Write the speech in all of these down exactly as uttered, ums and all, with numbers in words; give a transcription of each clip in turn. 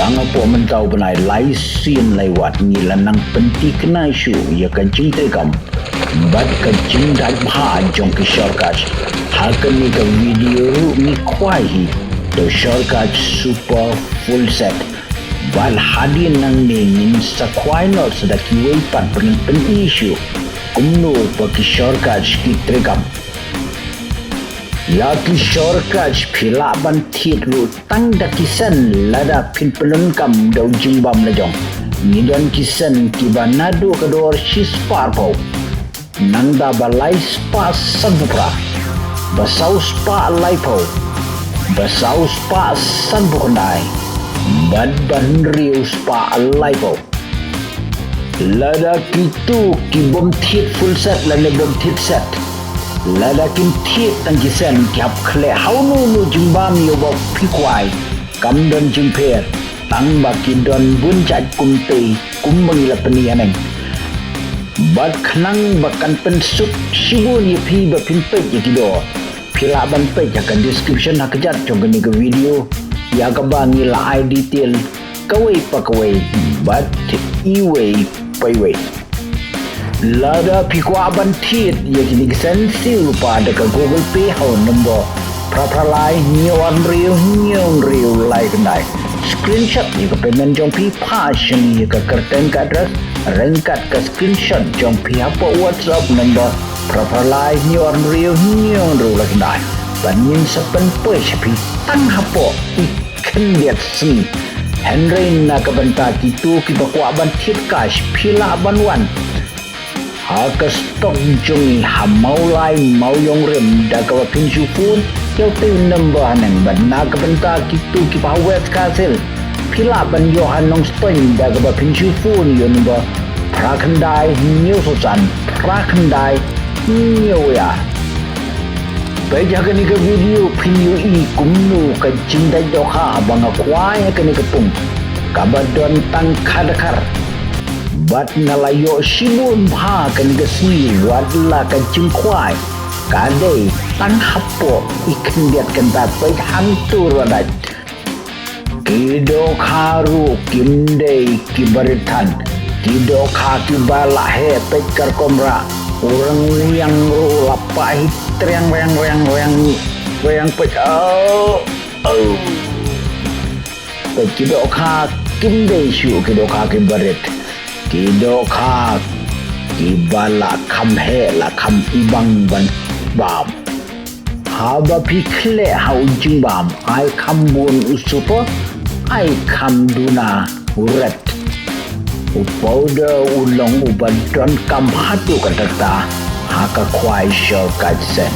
Nga pok mynta u bnai lai sien lai wat ngi la nang pyntikna shuh ïa ka jingtreikam bad ka jingdait bha jong ki shortcut. Ha kane ka video ruh ngi khwai hi da u shortcut super full set. Bad hadien nangne ngin sa khwai noh sa da kiwei pat ba ngin pyni shuh kumno ba ki shortcut ki treikam. Ïa ki shortcut phi lah ban thied ruh tang da ki sen lada phin pyndonkam da u jingbam la jong. Ngi don ki sen kiba naduh ka dor shispah arphew, nangta ba lai spah sanphew phra, ba saw spah laiphew, ba saw spah sanphew khyndai, bad ba hynriew spah laiphew. Lada kito ki bym thied full set lane bym thied set, lada kin thied tang ki sen, ki hap khleh ha uno uno jingbam ïa uba phi khwai. Kam don jingpher, tang ba ki don bun jait kumtei kumba ngi la pyni haneng. Bad khnang ba kan pynsuk shibun ïa phi ba phin peit ïa ki dor, phi lah ban peit ha ka description ha kjat jong kane ka video, ïa kaba ngi la ai detail kawei pa kawei bad iwei pa iwei. Lada phi kwah ban thied ïa kine ki sen siew lypa da ka Google Pay ha u number phra phra lai hynñiew ar hynriew hynñiew hynriew lai khyndai. Screenshot ïa ka payment jong phi, phah shane ïa ka kyrteng ka address ryngkat ka screenshot jong phi hapoh WhatsApp number phra phra lai hynñiew ar hynriew hynñiew hynriew lai khyndai. Bad ngin sa pynpoi sha phi tang hapoh i khyndiat sngi. Hynrei na ka bynta kito kiba kwah ban thied cash, phi lah ban wan ha ka stock jong ngi ha Mawlai Mawiong Rim da kaba phin shu phone ïa utei u number haneng. Bad na ka bynta kito kiba ha West Khasi Hills, phi lah ban ïoh ha Nongstoiñ da kaba phin shu phone ïa u number phra khyndai hynñiew saw san phra khyndai hynñiew wei ar. Peit ha kane ka video phin ïohi kumno ka jingdait dohkha ba nga khwai ha kane ka pung kaba don tang khatdkhar. Bad nga la ïoh shibun bha kane ka sngi, wat la ka jingkhwai ka dei tang hapoh i khyndiat kynta. Peit hangto ruh dait. Ki dohkha ruh kim dei kiba rit than. Ki dohkha kiba la heh, peit ka rukom rah. U rangwiang ruh la pah hi, triang riang riang riang riang, peit. Oh, oh. Peit ki dohkha kim dei shuh ki dohkha kiba rit. Ki dohkha kiba la kham heh, la kham ibang ban bam. Haba phi khleh ha u jingbam, ai kham bun u super, ai kham duna u red. U powder u long uba donkam haduh katta katta ha ka khwai shortcut sen.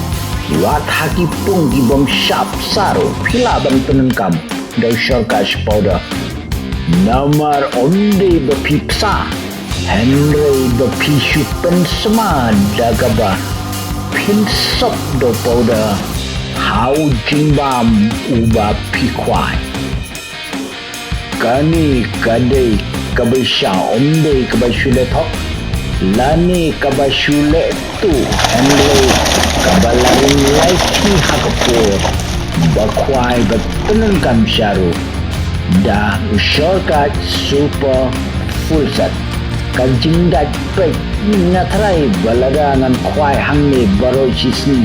Wat ha ki pung ki bym shah psa ruh phi lah ban pyndonkam da u shortcut powder. Namar ym dei ba phi psa, hynrei ba phi shu pynsma da kaba phin sop da u powder ha u jingbam uba phi khwai. Kane ka dei kaba sha, ym dei kaba shu leh thok lane kaba shu leh tuh, hynrei kaba la ring lai ki ha ka por ba khwai ba pyndonkam sha ruh da u shortcut super full set. Ka jingdait peit nga tharai ba lada ngan khwai hangne baroh shi sngi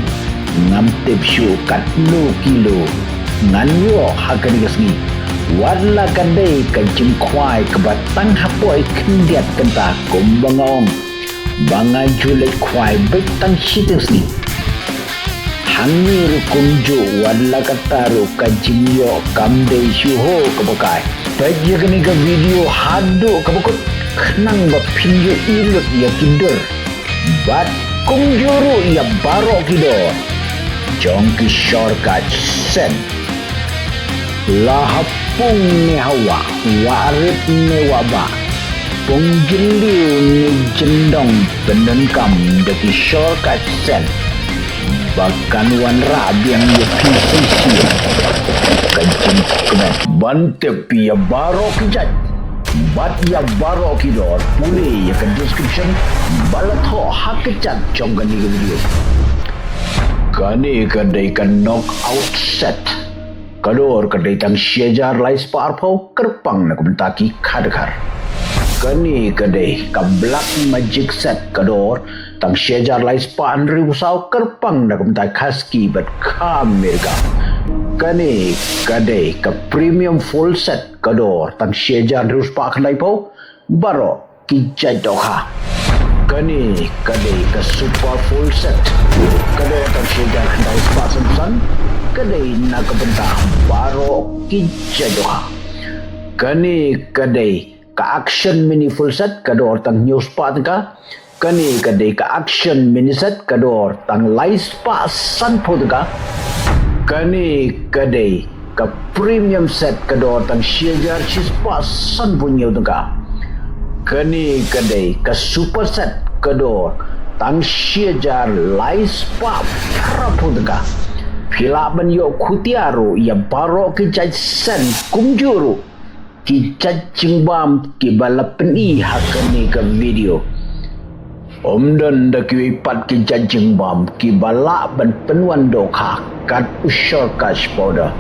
ngam tip shuh katno kilo ngan ïoh ha kane ka sngi. Wat la ka dei ka jingkhwai kaba tang hapoh i khyndiat kynta kumba nga ong ba nga ju leit khwai beit tang shiteng sngi. Hangne ruh kumjuh, wat la katta ruh ka jingïoh kam dei shuh ho kaba kai. Peit ïa kane ka video haduh kaba kut khnang ba phin ïohi lut ïa ki dur bad kumjuh ruh ïa baroh ki dor jong ki shortcut sen. La ha pung ne ha wah, wah rit ne wah bah, pung jylliew ne jyndong, pyndonkam da ki shortcut sen ba kan wanrah biang ïa phi shisien. Ka jingkmen ban tip ïa baroh ki jait bad ïa baroh ki dor, pule ïa ka description ba la thoh ha ka chat jong kane ka video. Kane ka dei ka knockout set. Ka dor ka dei tang shi hajar lai spah arphew kyrpang na ka bynta ki khatar. Kane ka dei ka Black Magic set ka dor tang shi hajar lai spah hynriew saw kyrpang na ka bynta Khaski bad Khamerika. Kane ka dei ka Premium Full Set ka dor tang shi hajar hynriew spah khyndai phew baroh ki jait dohkha. Kane ka dei ka Super Full Set ka dor tang shi hajar khyndai spah san phew san, ka dei na ka bynta baroh ki jait dohkha. Kane ka dei ka Action Mini Full Set ka dor tang hynñiew spah tyngka. Kane ka dei ka Action Mini Set ka dor tang lai spah san phew tyngka. Kane ka dei ka Premium Set ka dor tang shi hajar shi spah san phew hynñiew tyngka. Kane ka dei ka Super Set ka dor tang shi hajar lai spah phra phew tyngka. Phi lah ban ïoh khutia ruh ïa baroh ki jait sen kumjuh ruh ki jait jingbam kiba la pyni ha kane ka video. Ym don da kiwei pat ki jait jingbam kiba lah ban pynwan dohkha kat u Shark Catch powder.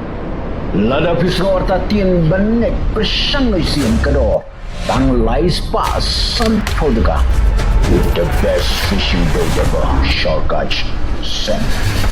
Lada phi sngewthuh, tip ban ngeit, pyrshang ïa sien ka dor tang lai spah san phew tyngka. The best fishing bait ever, Shark Catch scent.